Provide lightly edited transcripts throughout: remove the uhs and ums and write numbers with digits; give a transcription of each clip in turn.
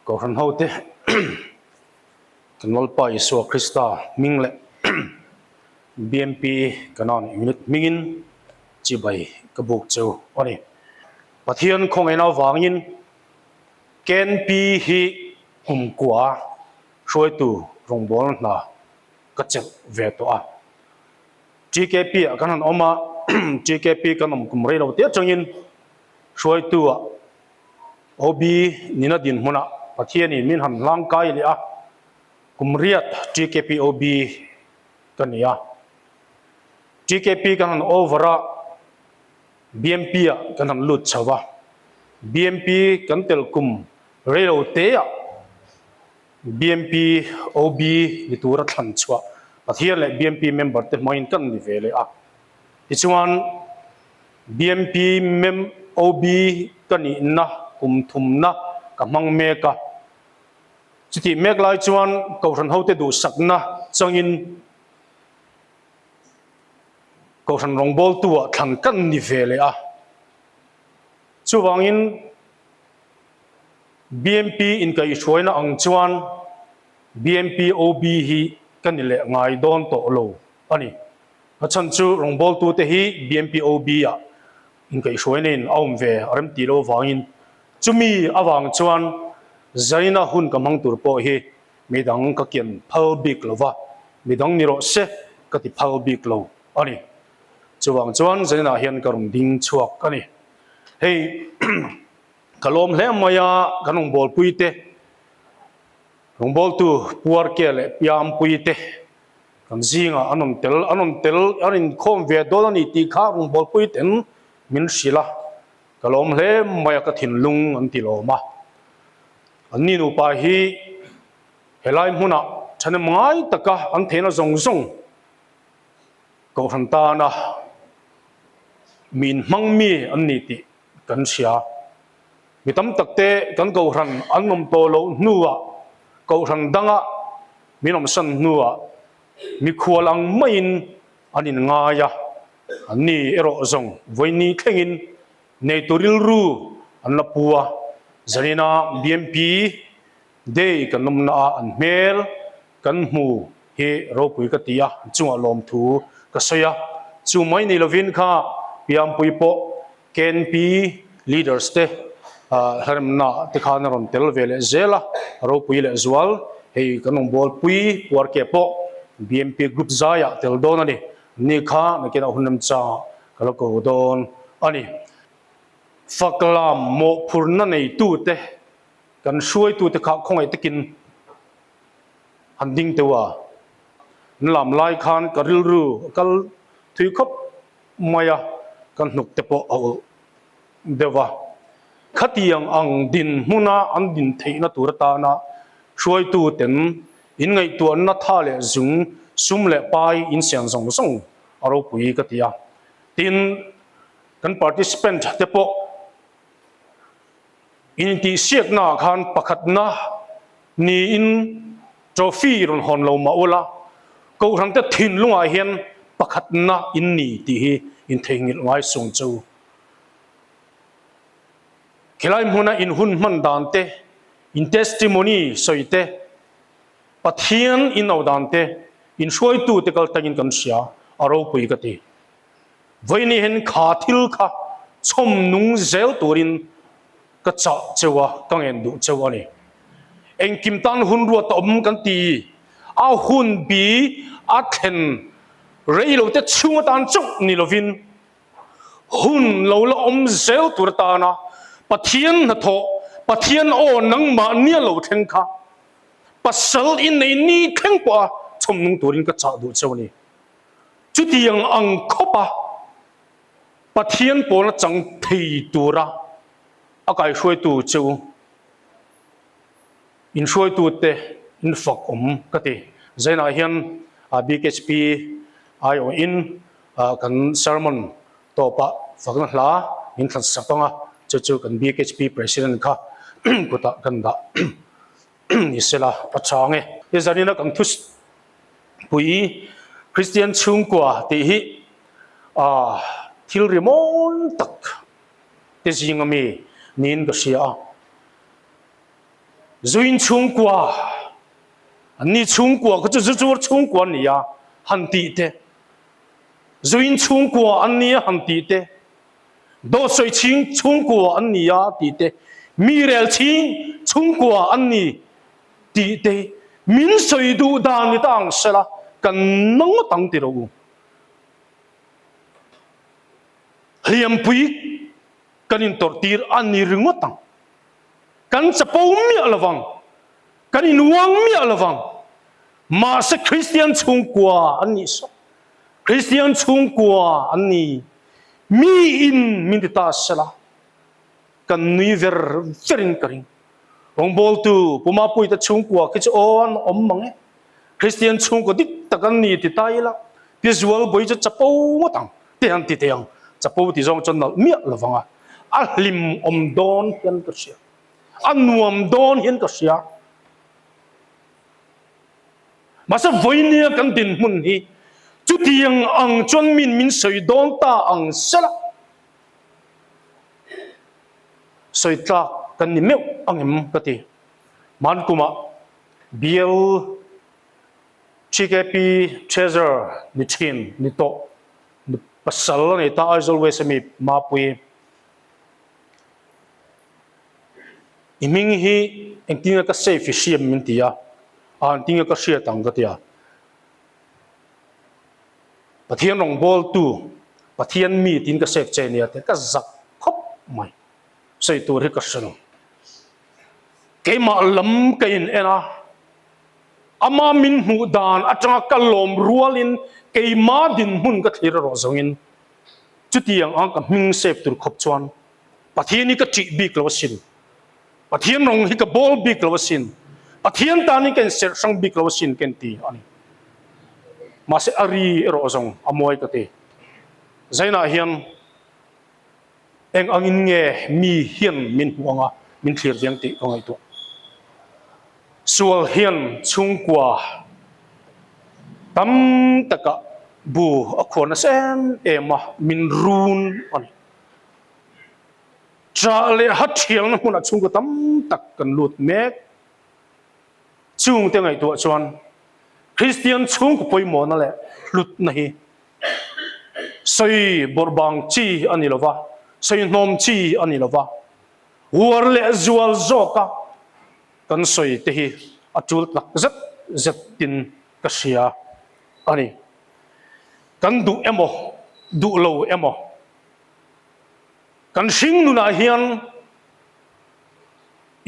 Kohhran hote kan Lalpa Isua Krista hming leh BMP Kanan Unit hmingin chibai ka buk cheu a ni. Pathian khawngaihna avangin KNP hi kumkua hruaitu rawngbawlna hna ka chelh ve tawh a. TKP ah kan han awm a, TKP kan awm kum rei lo te atangin hruaitu ah OB nina dinhmunah Pathianin min han hlangkai leh a, kum riat TKP OB ka ni a. TKP kan han over a, BMP ah kan han lut chho a. BMP kan tel kum rei lo te ah BMP OB ni tura thlan chhuah Pathian leh BMP member te hmangin kan ni ve leh a. Tichuan BMP mem OB ka nihna kum thumna ka hmang mek a. Chutih mek lai chuan Kohhran hote duhsakna changin Kohhran rawngbawltu-ah thlan kan ni ve leh a. Chuvangin BMP inkaihhruaina ang chuan BMP OB hi ka ni leh ngai dawn tawh lo a ni. A chhan chu rawngbawltute hi BMPOB-ah inkaihhruaina in a awm ve a rem tih loh avangin chumi avang chuan zaina hun ka hmang tur pawh hi midang ka kian phal bik lo va, midang ni rawh se ka ti phal bik lo a ni. Chuvang chuan zainah hian ka rawn ding chhuak a ni. Hei ka lawm hle mai a, kan rawngbawlpuite, rawngbawltu Puarke leh Piampuite, Kan zingah an rawn tel, an rawn tel, an inkhawm ve dawn a ni tih kha rawngbawlpui ten min hrilh a, ka lawm hle mai a, ka thinlung an ti lawm a. Anni nupa hi helai hmunah thahnem ngai taka an theihna zawng zawng Kohhran tana min hmang mi an ni tih kan hria. Mi tam tak te kan Kohhran an awm tawh loh hnuah Kohhran danga min awmsan hnuah mikhual ang maiin an inngai a, anni erawh zawng vawiini thlengin neitu rilru an la pu a, zanina BMP Day kan awmna a an hmel kan hmu hi ropui ka ti a, chungah lawmthu ka sawi a, chu mai ni lovin kha Piangpui pawh KNP leaders te hlaremna te khan a rawn tel ve leh zel a, ropui leh zual hei kan rawn bawlpui puar ke pawh BMP group zaiah tel dawn a ni, ni kha nakinah hun remchangah ka la ko dawn a ni. Faklam mawhphurna neitute kan hruaitute kha khawngaih takin han ding teuh a, an lam lai khan ka rilru a kal thui khawp mai a, ka hnuk te pawh a ulh deuh a. Khatiang ang dinhmuna an din theihna tur atana hruaitu ten inngaihtuahna tha leh zung, sum leh pai insiam zawng zawng a ropui ka ti a. Tin, kan participant te pawh Intihsiaknaah khan pakhatna niin trophy rawn hawn lo mah ula, Kohhrante thinlungah hian pakhatna in ni tih hi intheihnghilh ngai sung chu. Khilai hmuna in hun hman dan te, in testimony sawi te, Pathian in au dan te, in hruaitu te kal tangin kan hria, a ropui ka ti. Vawiin hian kha thil kha chhawm nung zel turin ka chah cheu a, ka ngen duh cheu a ni. Engkim tan hun ruat a awm kan ti, a hun bi a thlen rei lo te chhung atan chauh ni lovin hun lo la awm zel tur atana Pathian hnathawh, Pathian aw nangmah nia lo thleng kha pasal innei ni thleng pawha chhawm nung turin ka chah duh cheu a ni. Chutiang ang khawpa Pathian pawlna chang thei tura a kaihruaitu chu inhruaitute in fak awm ka ti. Zainah hian BKHP aiawhin kan sermon tawpah fakna hla min thlan sak ang a, chu chu kan BKHP President kha kutah kan dah ni sela a chang e. Zanina kan thu Pui Kristian chhungkua tih hi thil rimawn tak te zinga mi niin ka hria a. Zuin chhungkua, anni chhungkua kha chu zu chur chhungkua an ni a, han tih te. Zuin chhungkua an ni a han tih te. Dawt sawi chhing chhungkua an ni a tih te. Mi rel chhing chhungkua an ni tih te min sawi duh dan ni ta ang sela kan na ngawt ang ti rawh u. Hliampui kan intawrh tir a ni ringawt ang. Kan chapo miah lo vang. Kan inuang miah lo vang. Mahse Kristian chhungkua an nih saw. Kristian chhungkua an ni. Mi in min ti ta sela. Kan nui ver verin ka ring. Rawngbawltu Pu Mapuita chhungkua khi chu aw an awm mang e. Kristian chhungkua dik tak an ni ti ta ila. Pi Zualbawi chu chapo ngawt ang. Te han ti thei ang. Chapo ti zawng chuan nalh miah lo vang a. A hlim awm dawn hian ka hria. A nuam dawn hian ka hria. Mahse vawinia kan dinhmun hi chutiang ang chuan min min sawi dawn ta ang sela. Sawi tlak kan ni meuh ang em ka ti. Hmankumah bial TKP Treasurer ni thin ni tawh ni pasal a nei ta Aizawl West ami Mapui i hming hi engtin nge ka save i hriam min ti a, a engtin nge ka hriat ang ka ti a. Pathian rawngbawltu Pathian mi tiin ka save che nia te ka zak khawp mai sawi tur hi ka hre lo. Keimah lam ka in en a. Ama min hmuh dan atanga ka lawm rualin keima dinhmun ka thlir erawh zawngin chutiang ang ka hming save tur khawp chuan Pathian hi ka ṭih bik lo asin, Pathian rawng hi ka bawl bik lo asin, Pathian tanin ka inserh hrang bik lo asin ka inti a ni. Mahse a ri erawh zawng a mawi ka ti. Zainah hian Eng angin nge mi hian min hmuh anga min thlir viang tih ka ngaihtuah. Sual hian chhungkua tam takah bu a khuar nasa em em a, min run a ni. Chah leh ha thialna hmunah chhungkua tam tak kan lut mek. Chungte ngaihtuah chuan Kristian chhungkaw pawimawhna leh hlutna hi Sawi bawrhbang chi a ni lo va, sawi hnawm chi a ni lo va, uar leh zual zawka kan sawi te hi a tul tak zet zetin ka hria a ni. Kan duh emaw, duh lo emaw, kan hring nunah hian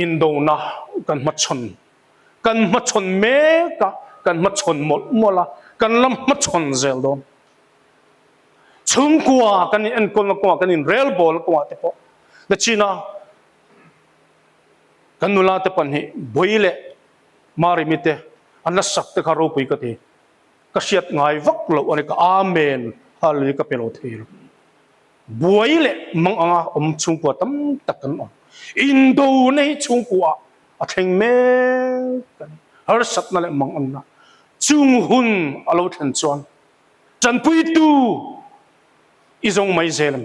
indona kan hmachhawn Kan hmachhawn mek a, kan hmachhawn mawlh mawlh a, kan la hmachhawn zel dawn. Chhungkua kan in enkawlna kawngah, kan in relbawlna kawngah te pawh nachina kan nula te pahnih Bawih leh Marimi te an la sak te kha ropui ka ti. Ka hriat ngai vak loh a ni ka Amen Hallelujah ka pe lo thei lo. Buai leh mang anga awm chhungkua tam tak kan awm. Indona hi chhungkua a thleng mek a ni. Harsatna leh mang anna chung hun a lo thlen chuan tanpuitu i zawng mai zel em?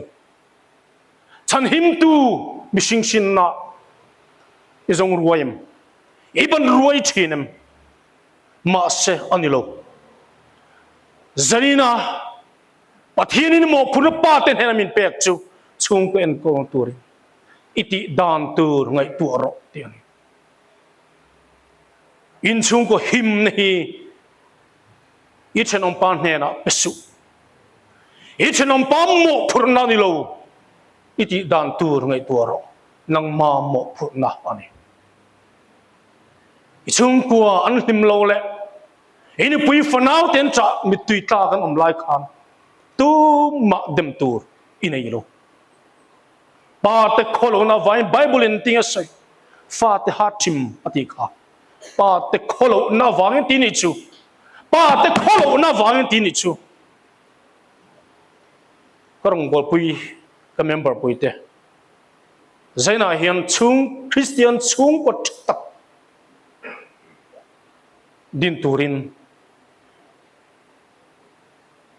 Chhanhimtu mihring hrinna i zawng ruai em? I ban ruai thin em? Mahse a ni lo. Zanina Pathianin mawhphurhna pa te hnena min pek chu chhungkaw enkawl turin i tih dan tur ngaihtuah rawh tih a ni. In chhungkaw himna hi i thenawmpa hnenah pe suh. I thenawmpa mawhphurhna ni lo i tih dan tur ngaihtuah rawh. Nangma mawhphurhna a ni. I chhungkua an hlim lo leh I nupui fanau te an chah mittui tlak an awm lai khan tumah dem tur i nei lo. Pa te khawlohna avangin Bible in ting a sawi, fa te ha thim a tih kha. Pa te khawlohna avangin ti nih chu. Pa te khawlohna avangin ti nih chu. Ka rawngbawlpui ka member pui te Zainah hian chhung Kristian chhungkaw tha tak din turin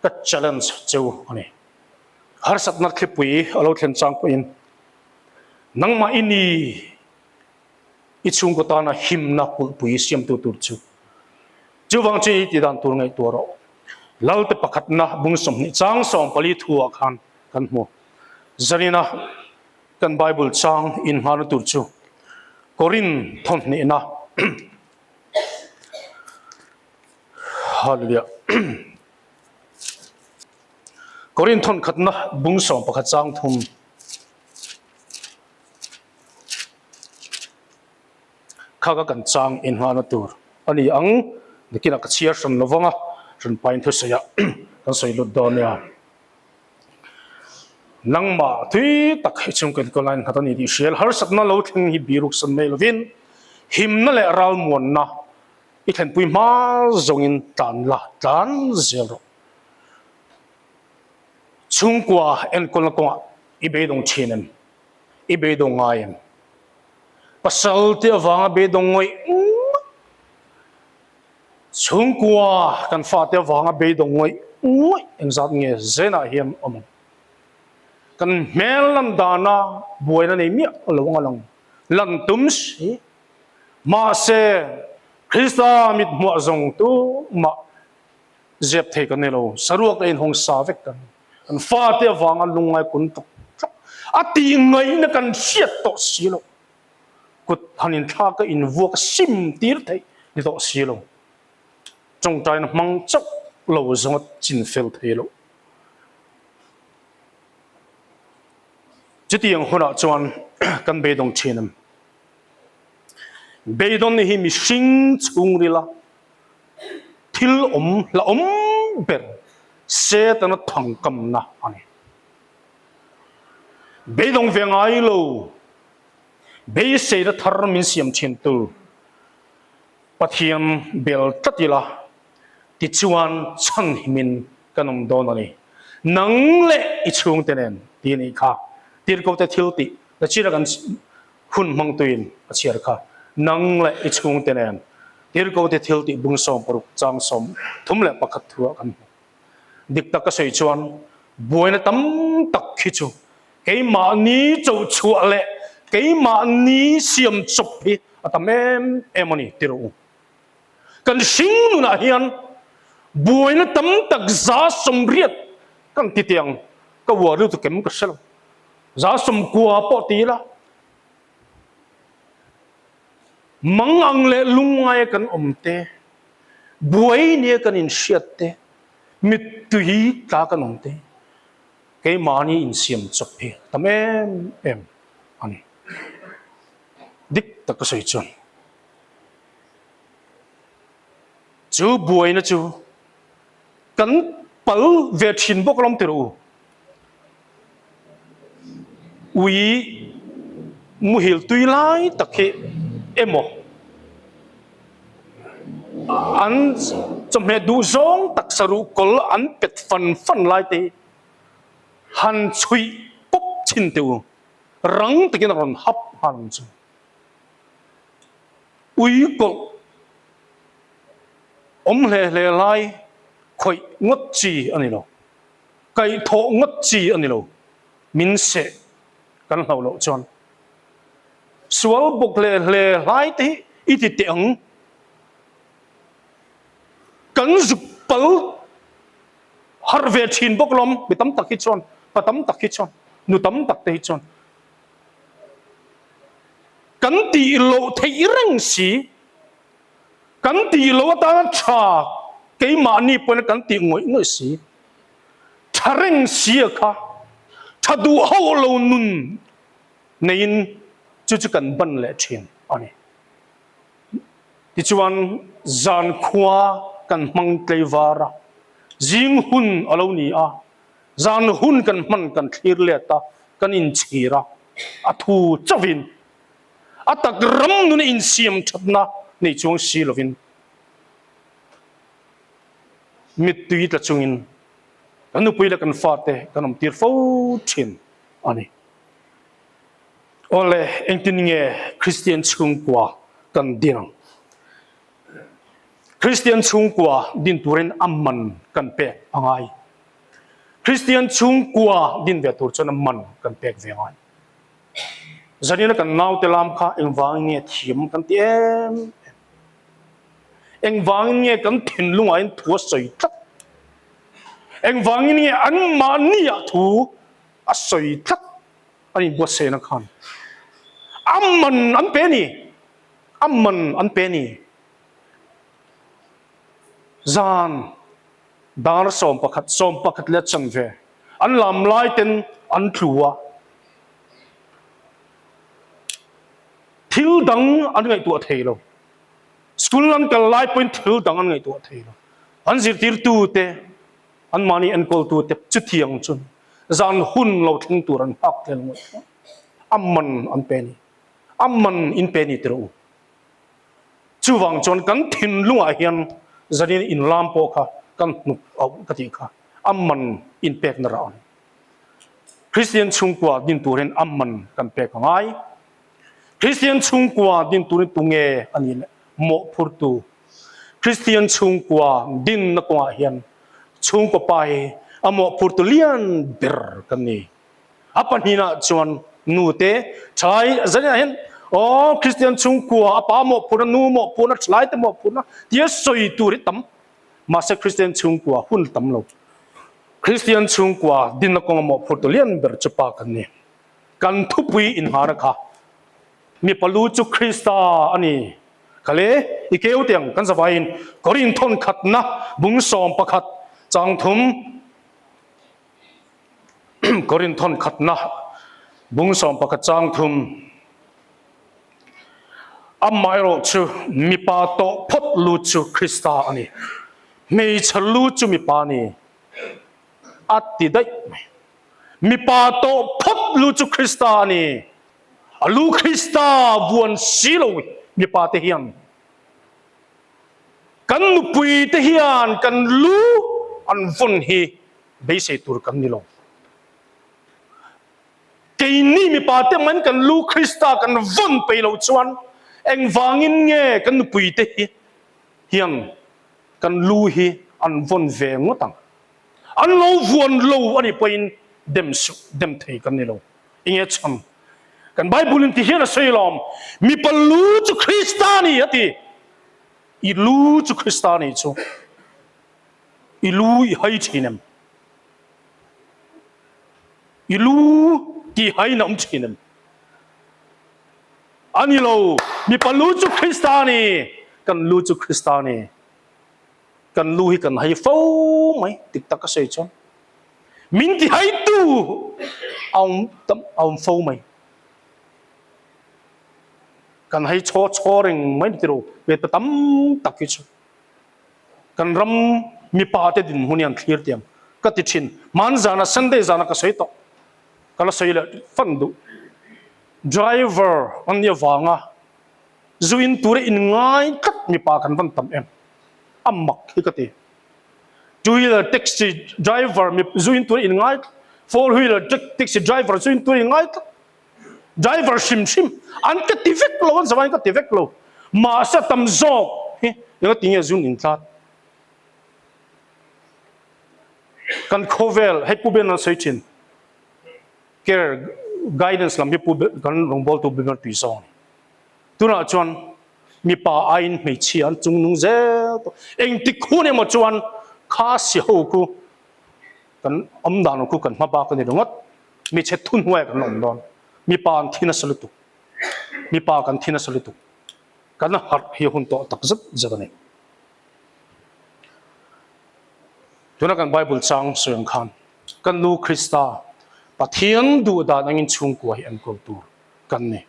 ka challenge cheu a ni. Harsatna thlipui a lo thlen chang pawhin nangmah i ni. I chhungkaw tana himna kulhpui siamtu tur chu. Chuvang chu i tihdan tur ngaihtuah rawh. Lalte pakhatna bung 20 chang 14 thuah khan kan hmu. Zanina kan Bible chang innghalna tur chu Korin thawmhnihna Hallelujah Korin thawnkhatna bung 11 chang thum Kha ka kan chang inngahna tur a ni ang. Nikinah ka chhiar hran lo vang a, hran pain thusawiah kan sawi lut dawn nia. Nangmah tui tak hi chung kan kawl lain nghat a ni tih hrial harsatna lo thleng hi biruk san mai lovin himna leh ralmuanna i thlenpui hma zawngin tlan la tlan zel rawh. Chhungkua enkawlna kawngah i beidawng thin em? I beidawng ngai em? Pasal te avanga beidawng ngawih ngawih, chhungkua kan fate avanga beidawng ngawih ngawih engzat nge zenah hian awm ang? Kan hmel lan dana buaina nei miah lo ang a lang lan tum si. Mahse, Krista mit hmuah zawng tumah zep thei kan ni lo, saruak a inhawng sa vek kan ni. Kan fate avanga lungngai kun tak tak a tih ngaihna kan hriat tawh si lo. Kut han inthlak a invuak a sim tir theih ni tawh si lo. Tawngtaina hmang chauh lo zawnga chin fel thei loh. Chutiang hunah chuan kan beidawng thin em? Beidawn hi mihring chhungrila thil awm hlauhawm ber Setana thangkamna a ni. Beidawng ve ngai lo, beiseina thar min siam thintu Pathian bel tlat ila, tichuan chhanhimin kan awm dawn a ni. Nang leh i chhungte nen tih a nih kha. Tirhkohte thil tih na chira kan Hun hmangtuin a chhiar kha nang leh i chhungte nen Tirhkote thil tih bung 60 chang 31 thuah kan hmu. Dik tak ka sawi chuan buaina tam tak khi chu keimahni chochhuah leh keimahni siam chawp hi a tam em em a ni ti rawh u. Kan hring nunah hian buaina tam tak 80% kan ti teh ang, ka uar lutuk em ka hre lo. 90 pawh ti ila, mang ang leh lungngaia kan awm te, buai nia kan inhriat te, mittui tla kan awm te, keimahni insiam chawp hi a tam em em a ni. Dik tak ka sawi chuan chu buaina chu kan pal ve thin bawk alawm tirh u. Ui muhil tui lai tak hi emaw an chawhmeh duh zawng tak saruh kawl an pet fan fan lai te hi han chhuih pawp chhin teh u, rang takin a rawn hap nghal ang chu. Ui kawlh awm hle hle lai khawih ngawt chi a ni lo. Kaihthawh ngawt chi a ni lo, min seh kan hlauh loh chuan. Sual bawk hle hle hlai te hi i ti teh ang. Kan zuk pal harh ve thin bawk lawm, mi tam tak hi chuan, pa tam tak hi chuan, nu tam tak te hi chuan. Kan tih loh theih reng si. Kan tih lo atana tha keimahni pawhin kan tih ngawih ngawih si. Tha reng si a kha tha duh hauh lo nun neiin chu chu kan ban leh thin a ni. Tichuan zankhua kan hmang tleivar a, zing hun a lo ni a, zan hun kan hman kan thlir let a, kan inchhir a, a thu chauhin A tak ram nuna insiam thatna nei chuang si lovin mittui tla chungin kan nupui leh kan fate kan awm tir fo thin a ni. Awle, engtin nge Kristian chhungkua kan din ang? Kristian chhungkua din turin a man kan pek a ngai. Kristian chhungkua din ve tur chuan a man kan pek ve a ngai. Zanina kan naute lam kha engvangin nge thiam kan ti em em? Engvangin nge kan thinlungah hian thu a sawi tlat? Engvangin nge anmahniah thu a sawi tlat a ni Buatsaihna khan? A man an pe a ni, a man an pe a ni. Zan dar 11, 11 leh chanve an lam lai ten an tlu a. Thil dang an ngaihtuah thei lo. School an kal lai pawhin thil dang an ngaihtuah thei lo. An zirtirtute, anmahni enkawltute chutiang chuan zan hun lo thleng tur an nghak tel ngawih ngawih. A man an pe ni. A man in pe ni tirh u. Chuvang chuan kan thinlungah hian zanin inlam pawh kha kan hnuk auh ka tih kha a man inpekna rah a ni. Kristian chhungkua din turin a man kan pek a ngai. Kristian chhungkua din turin tunge a nih leh mawhphurtu? Kristian chhungkua dinna kawngah hian chhungkaw pa hi a mawhphurtu lian ber kan ni. A pahnihna chuan nute thalai zaniah hian aw Kristian chhungkua a pa mawhphurna, nu mawhphurna, thalaite mawhphurna tia sawi tur hi tam. Mahse Kristian chhungkua hun tam lo. Kristian chhungkua dinna kawnga mawhphurtu lian ber chu pa kan ni. Kan thupui inhara kha mipa lu chu Krista a ni. Khale, i keu teh ang kan zavaiin Korinth thawn khatna bung 11 chang thum Korinth thawn khatna bung 11 chang thum Amaherawh chu mipa tawh phawt lu chu Krista a ni. Hmeichhe lu chu mipa a ni. A ti daih mai. Mipa tawh phawt lu chu Krista a ni. A lu Krista vuan si lo mipa te hian kan nupui te hian kan lu an vawn hi beisei tur kan ni lo. Keini mipa te man kan lu Krista kan vawn peih loh chuan engvangin nge kan nupui te hi hian kan lu hi an vawn ve ngawt ang? An lo vuan lo a nih pawhin dem suh, dem thei kan ni lo. Enge chhan? Kan Bible in ti hian a sawi lawm, mipa lu chu Krista a ni a ti. I lu chu Krista a nih chu i lu i hai thin em? I lu tih hain a awm thin em? A ni lo, mipa lu chu Krista a ni, kan lu chu Krista a ni. Kan lu hi kan hai fo mai, dik tak a sawi chuan. Min ti haitu a awm tam a awm fo mai. Kan hai chhaw chhaw reng mai ni tiro, mipa tam tak hi chu. Kan ram mipa te dinhmun hi an thlir tiang ka ti thin. Hman zana Sunday zana ka sawi tawh. Ka la sawi leh fan duh. Driver an nih avanga zu in tura in ngai tlat mipa kan van tam em. A mak hi ka ti. Two wheeler taxi driver zu in tura in ngai tlat. Four wheeler taxi driver zu in tura in ngai tlat. Driver hrim hrim an ka ti vek lo, an zavaiin ka ti vek lo. Mahse tam zawk hi enga ti nge zun in tlat? Kan khawvel hei Pu Ben an sawi thin care guidance lam hi Pu Ben kan rawngbawltu Pu Ben tui zawng a ni. Tunah chuan mipa aiin hmeichhia an chung nung zel tawh. Engtik hun emaw chuan kha si ho khu kan awm dan khu kan hma bak a ni ringawt. Hmeichhe thu hnuaiah kan awm dawn. Mipa an thi nasa lutuk. Mipa kan thi nasa lutuk. Kan harh hi a hun tawh tak zet zet a ni. Tuna kan Bible chang sawi ang khan kan nu Krista Pathian duh dan angin chhungkua hi enkawl tur kan ni.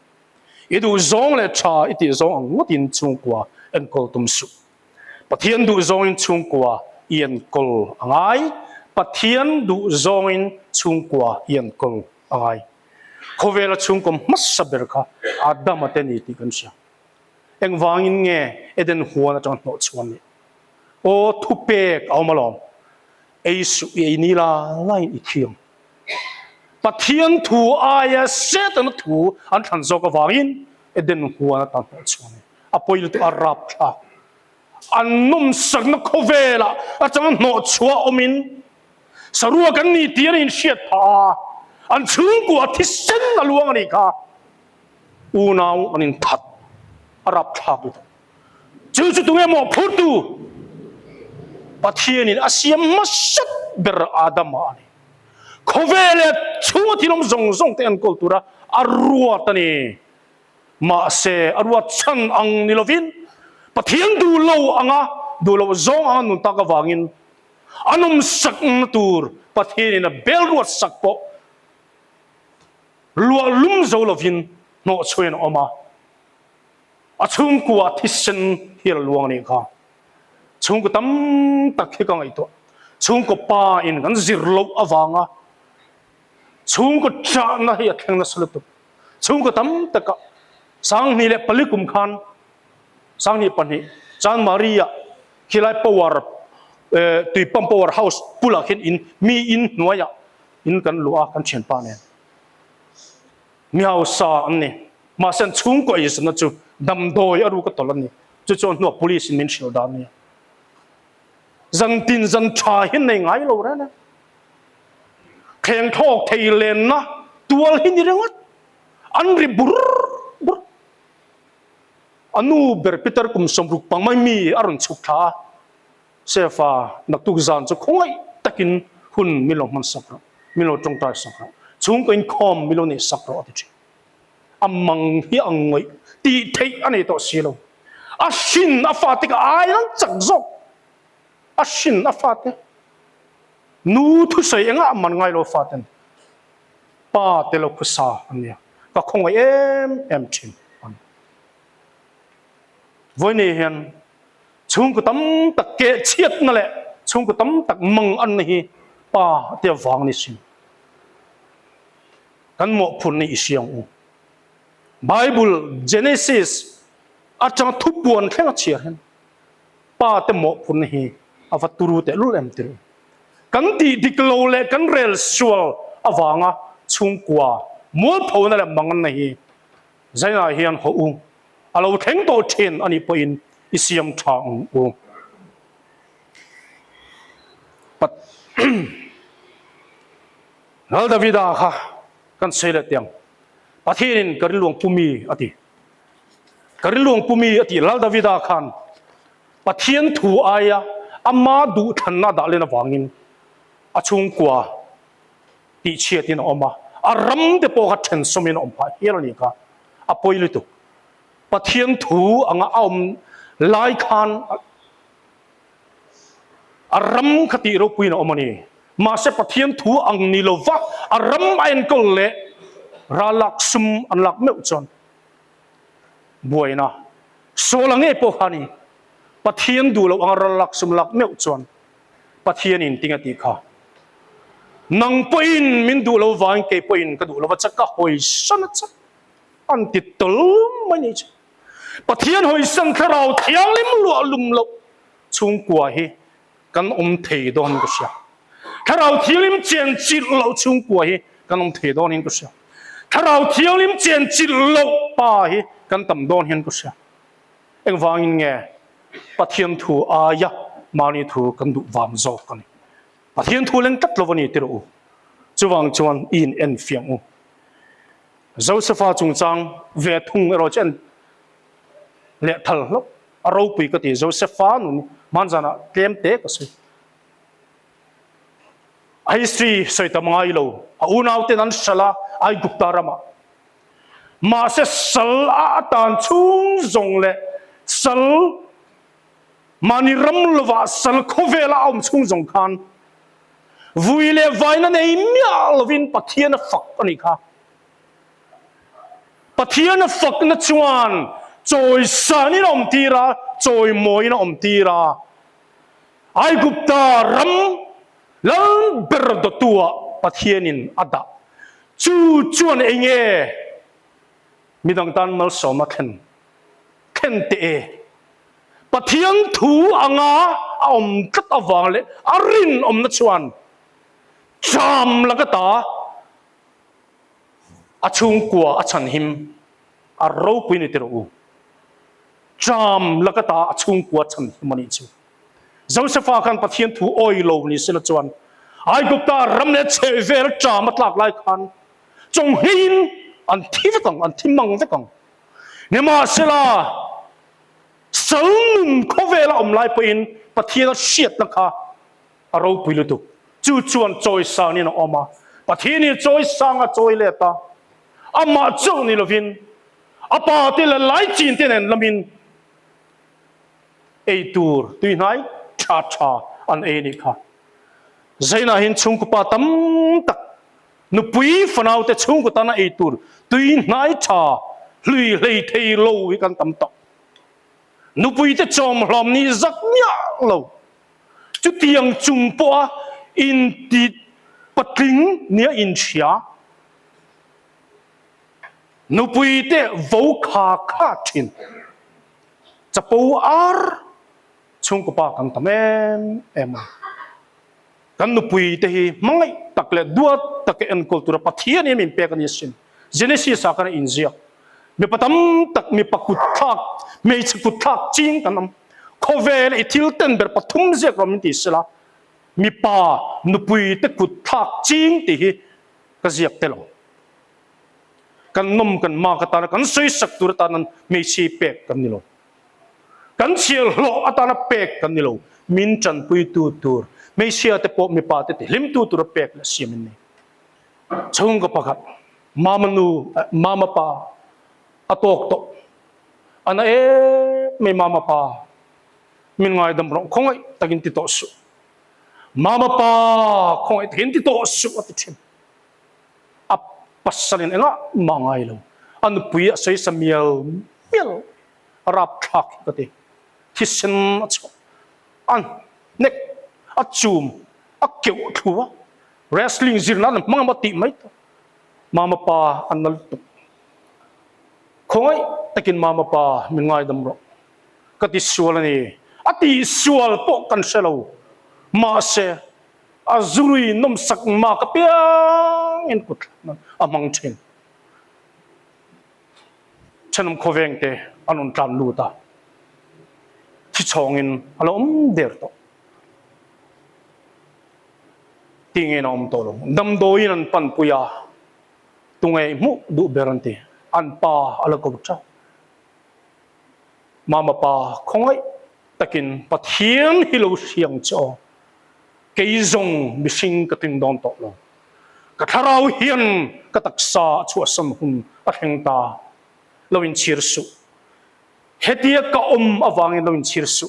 I duh zawng leh tha i tih zawng ang ngawtin chhungkua enkawl tum suh. Pathian duh zawngin chhungkua i enkawl a ngai. Pathian duh zawngin chhungkua i enkawl a ngai. Khawvela chhungkaw hmasa ber kha Adama te ni tih kan hria. Engvangin nge Eden huan atanga hnawh chhuan nih? Aw thupek a awm alawm. Ei suh i ei ni la laiin i thiam. Pathian thu aia Setana thu an thlan zawk avangin Eden huan atanga hnawh chhuan nih. A pawi lutuk a rapthlak. An nawmsakna khawvelah atanga hnawh chhuah awmin saruak an ni tih an inhriat phah a, an chhungkua thisen a luang a nih kha. Unau an inthat a rapthlak lutuk. Chu chu tunge mawhphurtu? Pathianin a siam hmasat ber Adama a ni. Khawvel leh chhunga thil awm zawng zawng te enkawl tura a ruat a ni. Mahse, a ruat chhan ang ni lovin Pathian duh lo anga duh loh zawng anga nun tak avangin a nawmsakna tur Pathianin a bel ruat sak pawh luah lum zo lovin hnawh chhuain a awm a. A chhungkua thisen hial a luang a nih kha. Chhungkaw tam tak hi ka ngaihtuah. Chhungkaw pa in kan zir loh avanga chhungkaw chahna hi a thleng nasa lutuk. Chhungkaw tam takah 2004 kum khan 22 Chanmari-ah khilai power tui pump power house bulah khian in mi in hnuaiah in kan luah a kan thianpa nen. Mi hausa an ni. Mahse an chhungkaw eizawnna chu damdawi a ruk a tawlh a ni. Chu chuan hnuah police in min hrilh dan a nia. Zan tin zan tha hi nei ngai lo reng a. Thleng thlawk thei lenna tual hi ni ringawt. An ri bur bur. A nu ber Peter kum 60 pang mai mi a rawn chhuk thla a. Sefa, naktuk zan chu khawngaih takin hun min lo hman sak rawh, min lo tawngtai sak rawh, chhungkaw inkhawm min lo neih sak rawh a ti thin. A mang hi a ngawih tih theih a nei tawh si lo. A hrin a fate ka ai ang chak zawk. A hrin a fate nu thusawi engah man ngai lo faten pa te lo khusa an nia. Ka khawngaih em em thin a ni. Vawiin hian Chhungkaw tam tak keh chhiatna leh chhungkaw tam tak mang anna hi pa te avang ni sin. Kan mawhphurhna i hria ang u. Bible Genesis atanga thupuan thleng a chhiar hian pa te mawhphurhna hi a va turu tehlul em tirh. Kan tih dik lo leh kan rel sual avanga chhungkua mualphona leh mang anna hi Zainah hian haw u. A lo thleng tawh thin a nih pawhin i siam tha ang u. Pat Lal Davida kha kan sawi leh teh ang. Pathianin ka rilruang pu mi a ti. Ka rilruang pu mi a ti Lal Davida khan Pathian thu aia ama duhthlanna a dah len avangin a chhungkua tih chhiatin a awm a, a ram te pawh kha thensawmin a awm phah hial a nih kha, a pawi lutuk. Pathian thu anga a awm lai khan a ram kha tih ropuiin a awm a ni. Mahse Pathian thu ang ni lova a ram a enkawl leh ral lak sum an lak meuh chuan buaina Saul-a ngei pawh kha a ni. Pathian duh loh anga ral lak sum lak meuh chuan Pathianin ting a tih kha. Nang pawhin min duh lo vangin kei pawhin ka duh lo va che, ka hawisan a che. An ti tawl mai ni che. Pathian hawisan thlarau thianghlim luah lum loh chhungkua hi kan awm thei dawnin ka hria. Thlarau thianghlim chen chilh loh chhungkua hi kan awm thei dawnin ka hria. Thlarau thianghlim chen chilh loh pa hi kan tam dawn hian ka hria. Engvangin nge Pathian thu aia mahni thu kan duh vang zawk a ni. Pathian thu leng tlat lo a ni ti rawh u. Chuvang chuan i in en fiang u. Josefa chungchang ve thung erawh chu en leh thal hlauh a ropui ka ti. Josefa nun hmanzanah tlem te ka sawi. A history sawi tam ngai lo. A unauten an hralh a Aigupta ramah. Mahse sal a atan chhung zawng leh sal mahni ram lovah sal khawvela a awm chhung zawng khan vui leh vaina nei miah lovin Pathian a fak a nih kha. Pathian a fakna chuan chawisanin a awm tir a, chawimawiin a awm tir a. Aigupta ram lal ber dawtuah Pathianin a dah. Chu chuan eng nge midang tan malsawm a thlen thlen teh e? Pathian thu anga a awm tlat avang leh a rinawmna chuan cham laka ta a chhungkua a chhanhim a ropui ni tirh u. Cham laka ta a chhungkua a chhanhim a nih chu. Josefa khan Pathian thu awi lo ni sela chuan Aigupta ram leh chhehvel ṭam a tlak lai khan chawngheiin an thi vek ang, an thi mang vek ang. Nimahsela, sal nun khawvela awm lai pawhin Pathiana hriatna kha a ropui lutuk. Chu chuan chawisangin a awm a, Pathianin chawisang a chawi let a, amah chauh ni lovin a pa te leh laichin te nen lamin ei tur tuihnai tha tha an ei a nih kha. Zainah hian chhungkaw pa tam tak nupui fanau te chhungkaw tana ei tur tuihnai tha hlui hlei thei lo hi kan tam tawh. Nupui te chawmhlawm nih zak miah lo. Chutiang chung pawha inti patling nia inhria nupui te vo kha kha thin. Chapo ar chhungkaw pa kan tam em em a. Kan nupui te hi hmangaih tak leh duat taka enkawl tura Pathian in min pek a ni asin. Genesis ah khan a inziak. Mipa tam tak mipa kut thlak, hmeichhe kut thlak ching kan awm. Khawvel i thil ten ber pathum ziak rawh min ti sela, mipa nupui te kut thlak ching tih hi ka ziak tel ang. Kan nawm kan mak atana kan sawisak tur atana hmeichhe pek kan ni lo. Kan chhiar hlawh atana pek kan ni lo. Min tanpuitu tur hmeichhia te pawh mipa te tihlimtu tura pek leh siam in ni. Chhungkaw pakhat mama nu mama pa a tawk tawh. A na em mai mama pa min ngaidam rawh khawngaih takin ti tawh suh. Mama pa khawngaih takin ti tawh suh a ti thin. A pasalin engah mah ngai lo. A nupui a sawi sa mial mial a rapthlak hi ka ti. Thisen a chhuah, a hnek, a chum, a keuh thlu a, wrestling zir nan a hmang emaw tih mai tawh. Mama pa a na lutuk. Khawngaih takin mama pa min ngaidam rawh. Ka ti sual a ni. A tihsual pawh kan hre lo. Mahse, A zurui nawmsak mak apiangin kut thlak nan a hmang thin. Thenawm khawveng te an rawn tlan lut a, thi chhawngin a lo awm der tawh. Tingin a awm tawh lo. Damdawiin an panpui a, tunge i hmuh duh ber an ti. An pa a la ko teuh. Mama pa khawngaih takin Pathian hi lo hriang che aw. Kei zawng mihring ka tling dawn tawh lo. Ka thlarau hian ka taksa a chhuahsan hun a thleng ta. Lo inchhir suh. Hetia ka awm avangin lo inchhir suh.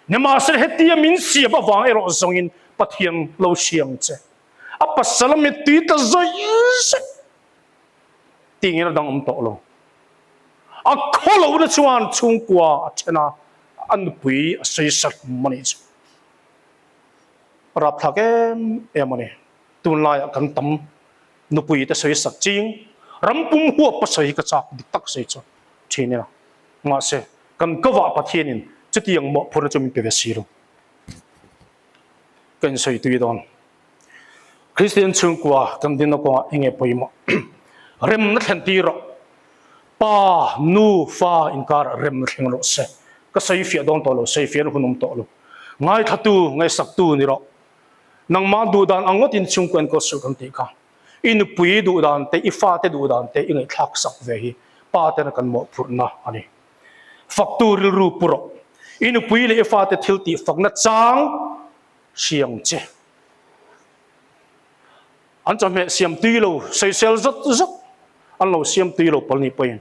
Nimahsela hetia min siam avang erawh zawngin Pathian lo hriang che. A pasal a mittui ta zawih zawih tingin a dang awm tawh lo. A khaw lohna chuan chhungkua a then a, a nupui a sawi sat a nih chu. Rapthlak em em a ni. Tunlaiah kan tam nupui te sawi sak ching, ram pum huap a sawi hi ka chak dik tak sawi chu thin ila. Mahse, kan kawah Pathianin chutiang mawhphurhna chu min pe ve si lo. Ka insawi tui dawn. Kristian chhungkua kan dinna kawngah enge pawimawh? Remna thlen tir rawh. Pa, nu, fa inkarah remna thleng rawh se. Ka sawi fiah dawn tawh lo, sawi fiahna hun awm tawh lo. Ngaithlatu, ngaihsaktu ni rawh. Nangmah duhdan ang ngawtin chhungkua enkawl suh kan tih kha. I nupui duhdan te, i fate duhdan te i ngaihthlak sak ve hi pa tena kan mawhphurhna a ni. Faktu rilru pu rawh. I nupui leh i fate thil tih fakna chang hriang che. An chawhmeh siam tui lo, sawisel zawt zawt an lo siam tui lo pawl nih pawhin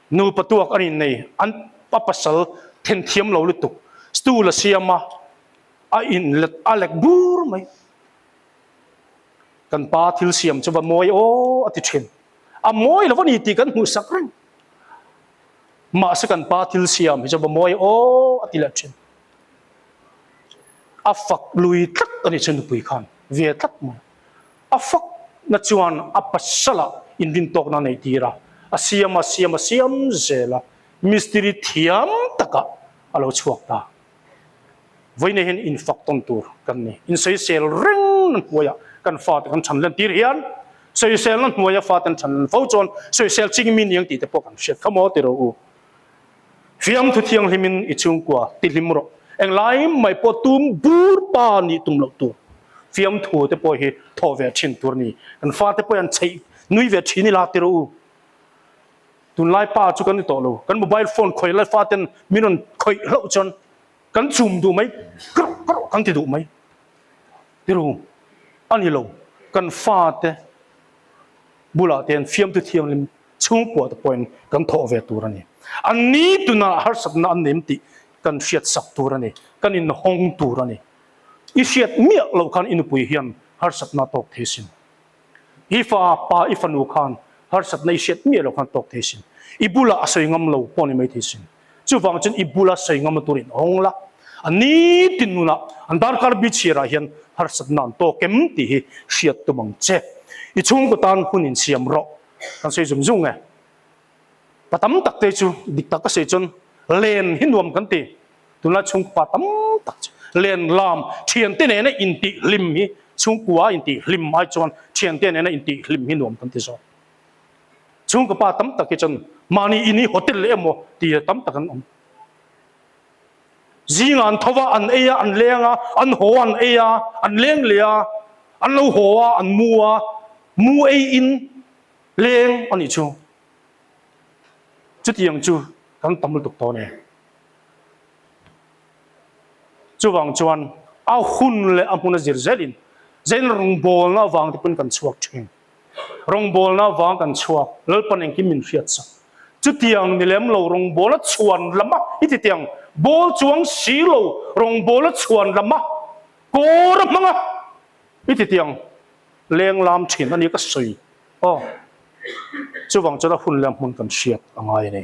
nupa tuak an innei, an a pasal then thiam lo lutuk, stool a siam a, a inlet a lek bur mai. Kan pa thil siam chu va mawi aw a ti thin. A mawi lo a ni tih kan hmuh sak reng. Mahse kan pa thil siam hi chu va mawi aw a ti leh thin. A fak lui tlat a ni chu nupui khan ve tlat mai. A fak na chuan a pasalah inrintawkna a nei tir a, a siam a siam a siam zel a, mistiri thiam takah a lo chhuak ta. Vawiin hian infak tawn tur kan ni. Insawisel reng na hnuaiah kan fate kan chhan len tir hian sawiselna hnuaia fate an chhan len fo chuan sawisel ching mi niang tih te pawh kan hriat kha maw ti rawh u. Fiamthu thianghlimin i chhungkua tihlim rawh. Englai mai pawh tum bur pa nih tum loh tur. Fiamthu te pawh hi thawh ve thin tur a ni. Kan fate pawh hian chheih nui ve thin ila ti rawh u. Tunlai pa chu kan ni tawh lo. Kan mobile phone khawih lai faten min rawn khawih hlauh chuan kan chum duh mai, karh karh kan ti duh mai. Tiru, a ni lo. Kan fate bulah te hian fiamtu thianghlim chhungkua te pawhin kan thawh ve tur a ni. An ni tunah harsatna an nem tih kan hriat sak tur a ni. Kan inhawng tur a ni. I hriat miah loh khan i nupui hian harsatna a tawk thei sin. I fa pa i fanu khan harsatna i hriat miah loh khan tawk thei sin. I bulah a sawi ngam lo pawh ni mai thei sin. Chuvang chuan i bula sawi ngam tur in hawng la. A nitin nunah an darkar bi chhiarah hian harsatna an tawk em tih hi hriat tum ang che. I chhungkaw tan hun in siam rawh. Kan sawi zung zung e. Pa tam tak te chu dik tak a sawi chuan len hi nuam kan ti. Tunlai chhungkua tam tak chu len lam thiante nena intih hlim hi chhungkua intih hlim ai chuan thiante nena intih hlim hi nuam kan ti zawk. Chhungkaw pa tam tak hi chuan mahni in hi hotel leh emaw ti tam tak an awm. Zingah an tho a, an ei a, an leng a, an haw an ei a, an leng leh a, an lo haw a, an mu a, mu ei in leng a nih chu. Chutiang chu kan tam lutuk tawh a ni. Chuvang chuan a hun leh a hmun a zir zelin zain rawngbawlna avang te pawn kan chhuak thin. Rawngbawlna avang kan chhuak, Lalpan engkim min hriat sak. Chutiang ni lem lo rawngbawla chhuan lama i ti tiang, bawl chuang si lo rawngbawla chhuan lama kawr a hmang a i ti tiang leng lam thin a ni ka sawi aw. Chuvang chuan a hun leh a hmun kan hriat a ngai a ni.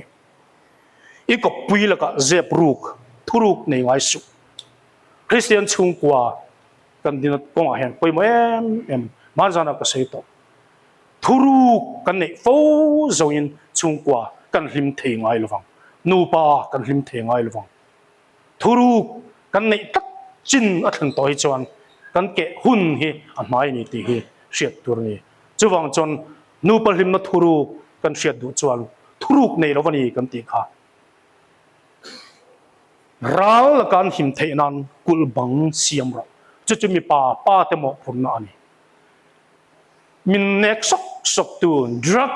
I kawppui lakah zep ruk, thuruk nei ngai suh. Kristian chhungkua kan dinat kawngah hian pawimawh em em hmanzanah ka sawi tawh. Thuruk kan neih fo zawngin chhungkua kan hlim thei ngai lovang. Nupa kan hlim thei ngai lovang. Thuruk kan neih tak chin a thlen tawh hi chuan kan keh hun hi a hmai a ni tih hi hriat tur a ni. Chuvang chuan nupa hlimna thuruk kan hriat duh chuan thuruk nei lo a ni kan tih kha. Ral laka an him theih nan kulh bang siam rawh. Chu chu mipa pa te mawhphurhna a ni. Min nek sawk sawk tu drug,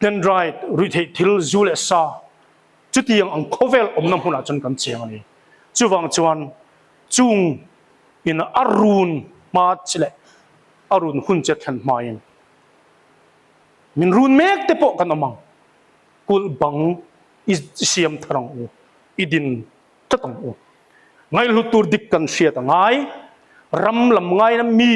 dendrite, ruihtheih thil, zu leh sa Chutiang ang khawvel awmna hmunah chuan kan cheng a ni. Chuvang chuan chung in a run hma che leh a run hun che thlen hmain min run mek te pawh kan awm ang. Kulh bang i siam thar ang u, i din tlat ang u. Ngaihhlut tur dik kan hriat a ngai. Ram lam ngaina mi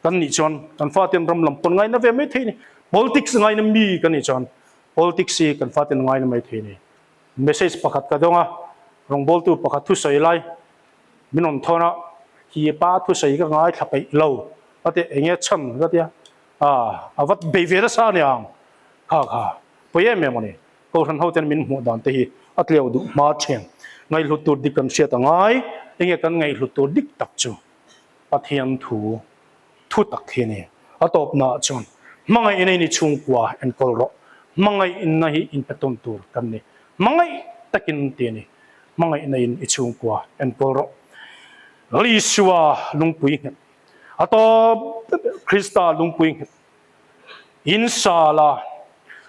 kan nih chuan kan faten ram lam pawn ngaina ve mai thei a ni. Politics ngaina mi kan nih chuan Politics hi kan faten ngai na mai thei ni. Message pakhat ka dawng a, rawngbawltu pakhat thusawi lai min rawn thawn a, hi pa thusawi ka ngaithla peih lo ka ti, eng nge chhan ka tia, ah a va bei ve nasa aniang kha kha pawi em em a ni. Kohhran ho ten min hmuh dan te hi a tleu duh hma thin. Ngaihhlut tur dik kan hriat a ngai, eng nge kan ngaihhlut tur dik tak chu Pathian thu. Thu tak hi a ni. A tawpnaah chuan hmangaihna in i chhungkua enkawl rawh. Hmangaihna hi inpe tawn tur kan ni. Hmangaih takin ti a ni. Hmangaihna in i chhungkua enkawl rawh. Isua lungpui nghet. A tawp Krista lungpui nghet. In sala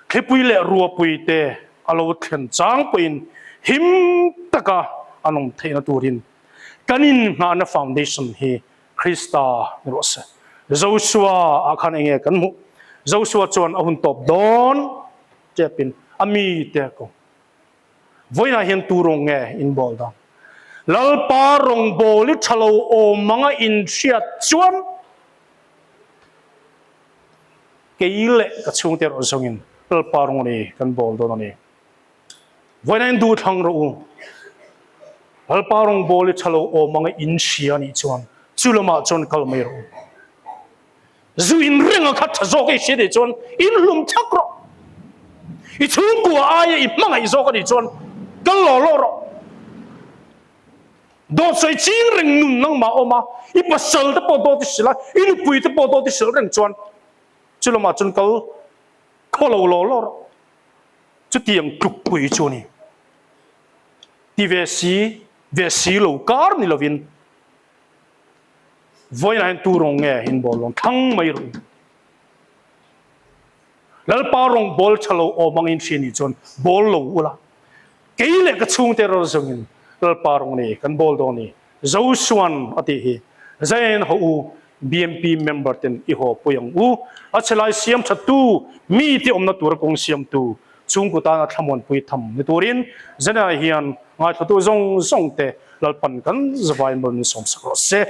thlipui leh ruapui te a lo thlen chang pawhin him taka an awm theihna turin kan inngahna foundation hi Krista ni rawh se. Joshua ah khan enge kan hmuh? Joshua chuan a hun tawp dawn tepin a mi te ko. Vawiinah hian tu rawng nge in bawl dan? Lalpa rawngbawl i tha lo awm anga in hriat chuan kei leh ka chhungte erawh zawngin Lalpa rawng a ni kan bawl dawn a ni. Vawiinah in duh thlang rawh u. Lalpa rawngbawl i tha lo awm anga in hria anih chuan chu lamah chuan kal mai rawh u. Zu in reng a kha tha zawk i hria anih chuan in hlum thak rawh. I chhungkua aia i hmangaih zawk anih chuan kal law law rawh. Dawt sawi ching reng nun nangmah awm a, i pasal te pawh dawt i hrilh a, i nupui te pawh dawt i hrilh reng chuan chu lamah chuan kal khaw lo law law rawh. Chutiang tlukpui chu a ni. Ti ve si, ve si lo kar ni lovin vawiinah hian tu rawng nge in bawl dawn thlang mai rawh u. Lalpa rawng bawl tha lo awm angin hria nih chuan bawl lo ula. Kei leh ka chhungte rawr zawngin Lalpa rawng nei kan bawl dawn ni. Josuan a tih hi Zain haw u BMP member ten i haw pui ang u. A chhe lai siam tha tu, mi te awmna tura kawng siam tu, chhungkaw tana thlamuanpui tham ni turin Zaina hian ngaithlatu zawng zawng te Lalpan kan zavai malmin sawmsak rawh se.